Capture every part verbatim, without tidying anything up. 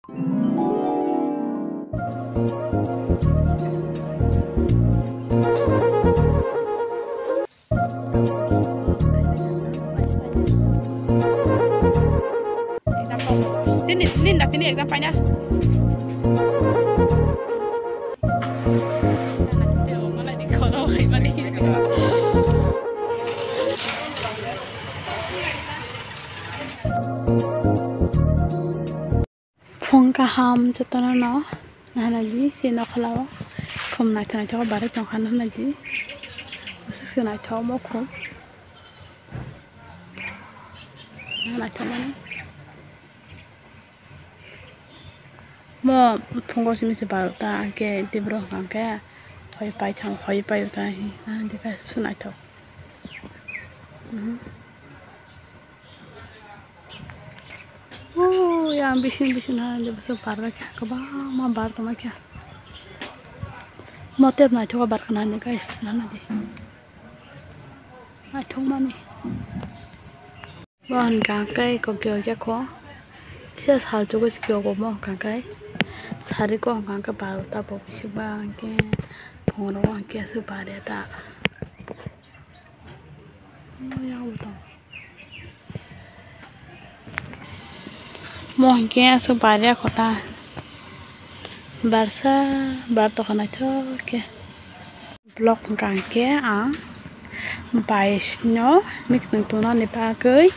Tini, tini, tini exam paina. Phung kaham jotono no nahana di si nokhola o khum naithok naithok barwi tongkha nahana di. Aswk se naithok omo khum. Naithok mani. Mo phungo simi se barota hwnkhe tei borok hwnkha khe hoi pai thang hoi pai ta hi nahana di khe aswk naithok. Mhm. Uuu, yang bising bising ha, de bwswk bar bai kha, kwbangma bar tongma kha. Mote naithogo bar khna ni guys, nana di. Naithok mani. Bo hwnka khe kokyo khe kho. Kisa sal chugwi se kyogo mo hwnka khe. Sari ko hwnka khe barota bo bising ba hwnkhe. Phungrok hwnkhe aswk bar ya ta. Yang bo tong. Mo hwnkhe aswk bar ya kho ta. Barsa bar tongkha naithok khe. Vlog hwnkha hwnkhe ang bais no mikhnwng tongnani bagwi,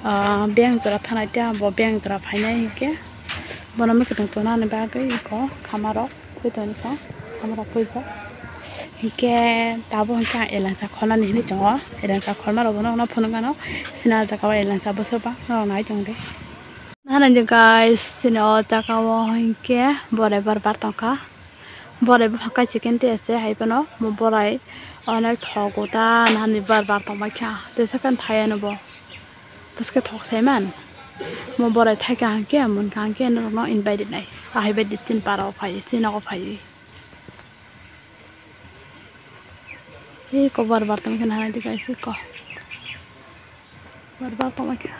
ah, beng jora thanai tei ang bo beng jora phainai hwnkhe bono mikhnwng tongnani bagwi eko khamarok. Pui toni kha, hamrok pui kha. Hinkhe tabuk hinkhe ang elengsa kholnani hinwi tongo. Elengsa kholma rok bono phunuk gano. Sini o jaga o elengsa bwswk bang norok nai tong di. Nahana di guys, sini o jaga o hinkhe borai bar bar tongkha. Borai buphang kai chicken tei ase hai phano mo borai onek thogo ta nahani bar bar tongbai kha. Tei second thai ano bo. Bwskhe thok saiman. Mo borai thaikha hwnkhe, munkha hwnkhe norokno invite rinai. Ahai bai di chini parao phai, chini nogo phai. Eko bar bar tongkhe nahana di guys eko. Bar bar tongkhe.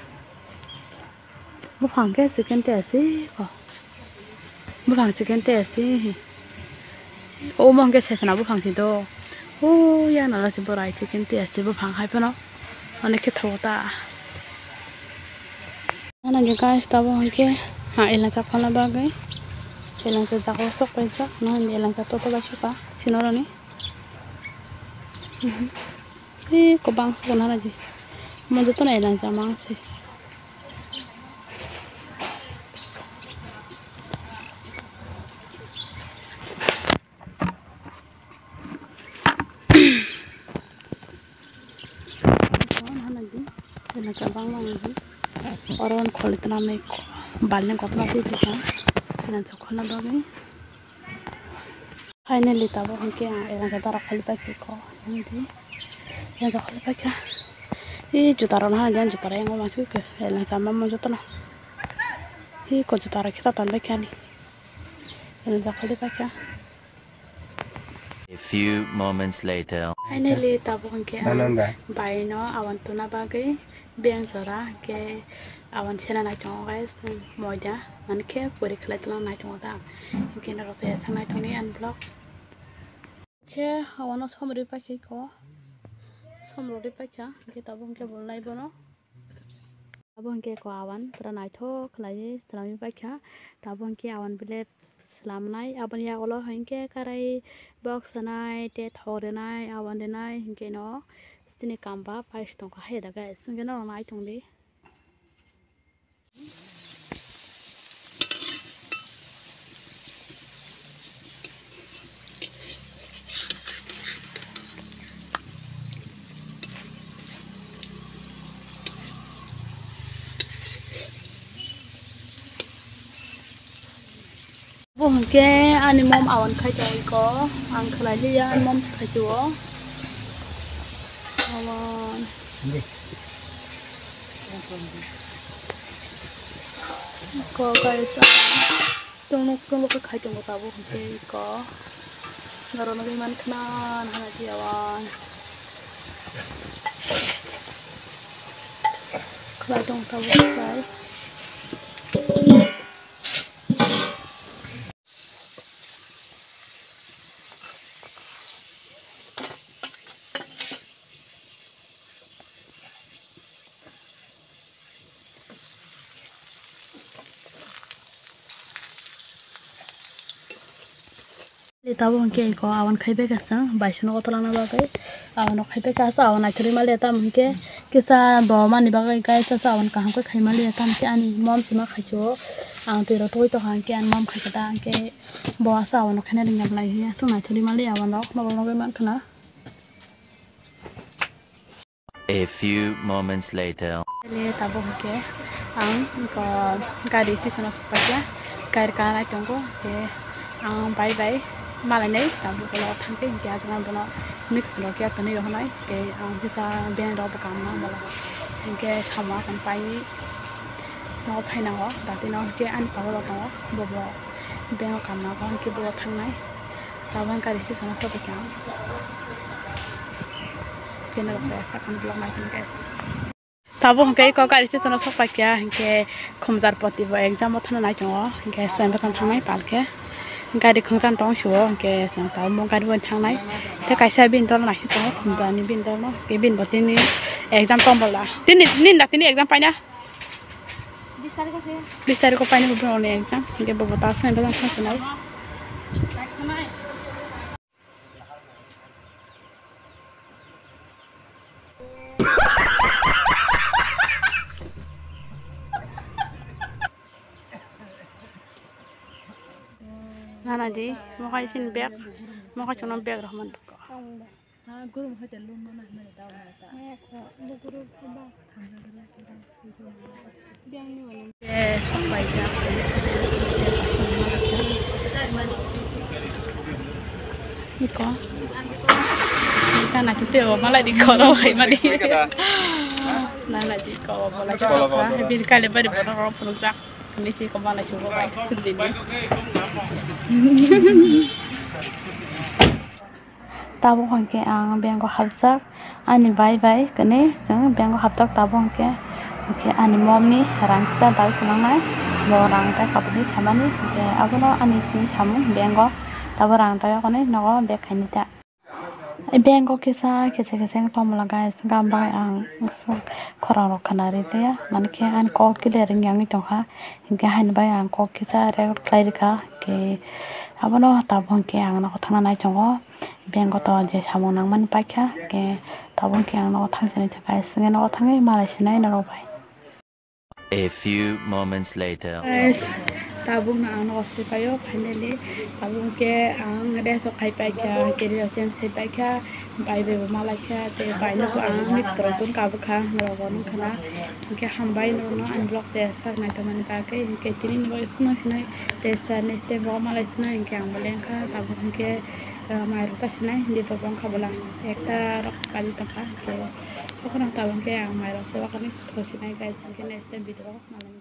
Buphang khe chicken tei ase ko. Buphang chicken tei ase. Omo hwnkhe sesana buphang se do. O yang nana se borai chicken tei ase buphang hai phano. Onek khe thogo ta. Nana je guys tabo hwnkhe ha elengsa kholna bagwi. Elengsa jaga o sok paijak. Nang elengsa toto bai soka. Sinoroni. Eko bangsa nana je. Mo jotono elengsa mang se. Oro kholi tana balni kotor twi tongkha. Finally tabuk hwnkhe ang elengsa dara kholi paikha kho, nang di elengsa kholi paikha. Ee juta rok nahana di ang juta rok yang masa khe elengsa mamma jotono. Ee ko juta rok khe ta ton paikha ni elengsa kholi paikha. A few moments later. Finally tabuk hwnkhe ang bai no awan tuna bagwi beng jora hwnkhe awan sena nai tongo guys, moida mankhe pori khlai tongna nai tongo ta hwnkhe norok se thang nai tongni ani vlog. Khe hawano som rwi paikha iko, som rwdi paikha, hwnkhe tabuk hwnkhe bolnai bono. Abo hwnkhe iko awan pura naithok khlaiwi swlamwi paikha. Tabuk hwnkhe awan bile swlamnai, aboni yagulo hwnkhe karai box rwnai tei thok rwnai, awan rwnai, hwnkhe no chini kamba pais tongkha hai da guys, hwnkhe norok nai tongdi. Bo hwnkhe ani mom awan khai tongo iko, ang khlai liya ani mom se khai tongo. Awan. Iko guys, tongnok tongnok khe khai tongo tabuk hwnkhe iko. Norok nugwi mankha na nahana di awan. Khlai tongo tabuk khlai. Tabuk hwnkhe eko aboni khai bai kha chwng bai swngo tolana bagwi. Abono khai bai kha chwng, abono naithogwi maliya, tamo hwnkhe kisa bo mani bagwi guys, chwng abono kaham khe khai maliya, tamo khe ani mom se ma khai se o. Ang twi rw tugwi tongkha, hwnkhe ani mom khai khe ta, hwnkhe bo aswk abono khaina rwngya belai hwnkhe aswk naithogwi maliya abono, nobo nugwi mankha na. A few moments later. Ele tabuk hwnkhe ang eko gari station o sokphaikha, gari kanai tongo, hwnkhe ang bai bai malainai tabuk ulo thangkhe, hwnkhe ajukno bono mix rok ya tonwi rohornai, hwnkhe ang kisa beng rok bo kamna bwla, hwnkhe samung akhon pai nogo phainango, datino hwnkhe ani pabo rok tongo, bobo beng o kamna hwnkhe bo thangnai. Tabuk gari station o sokphaikha ang. Keno rok saya sakani vlog nai tong guys. Tabuk hwnkhe eko gari station o sokphaikha, hwnkhe Khumjar Poti bo exam o thana nai tongo, hwnkhe chwng bwsang thangnai palkhe gari khungsan tong sio, hwnkhe chwng tabuk gari bo thangnai. Tei kaisa bini dol naising tongo, Khumjar ni bini dol no, hwnkhe bini bo tini exam tong bwla. Tini, nini da tini exam paina? Bis tarikh o se. Bis tarikh o paina bo borok ni exam. Hwnkhe bo bo ta swnam bwsang thang sinai. Nana di, mo kai sin bag, mo kai sono bag rok man. Iko. Ika na kiti o malai di koro hai mani. Na na di ko malai di ko. Bin kale bari bono ro puluk jak. Kami si ko malai chugo bai. Sudin. Tabuk hwnkhe ang bank o hapjak, ani bai bai kwnwi chwng bank o hapjak. Tabuk hwnkhe, hwnkhe ani mom ni rang kisa daui kwlangnai, bo rang tai kabui samani, hwnkhe abono ani tini samung bank o tabuk rang tai yakni nogo bag khainai ta. Bank o kisa kisa kisa wng tongmwla guys, gam bai ang khorang rok khna ri taya, mankhe ani kok clear wngya wngwi tongkha. Hwnkhe haini bai ang kok kisa record khlai rwkha, hwnkhe abono tabuk hwnkhe ang nogo thangna nai tongo. Bank o to je samung nangmani paikha, hwnkhe tabuk hwnkhe ang nogo thang sinai thangkha, hwnkhe nogo thangwi malai sinai norok bai. A few moments later. Guys, tabuk no ang nogo swi paio, finally tabuk hwnkhe ang rest o khai paikha, hwnkhe rest o change khai paikha. Bai bai bo malai kha, tei bai no bo ang mik rok tun kabuk kha, norok bo nung khana. Hwnkhe hambai norok no ani vlog tei sak nai tongmani bagwi, hwnkhe tini ni bagwi swnang sinai tei sa next time bo malai sinai, hwnkhe ang bo leng kha, tabuk hwnkhe, ah, mai rok cha sinai, hindi bo bong kha bola ekta rok kali tong kha, hwnkhe okhorok tabuk hwnkhe ang mai rok se okhorni tho sinai, guys, hwnkhe next time video o malai.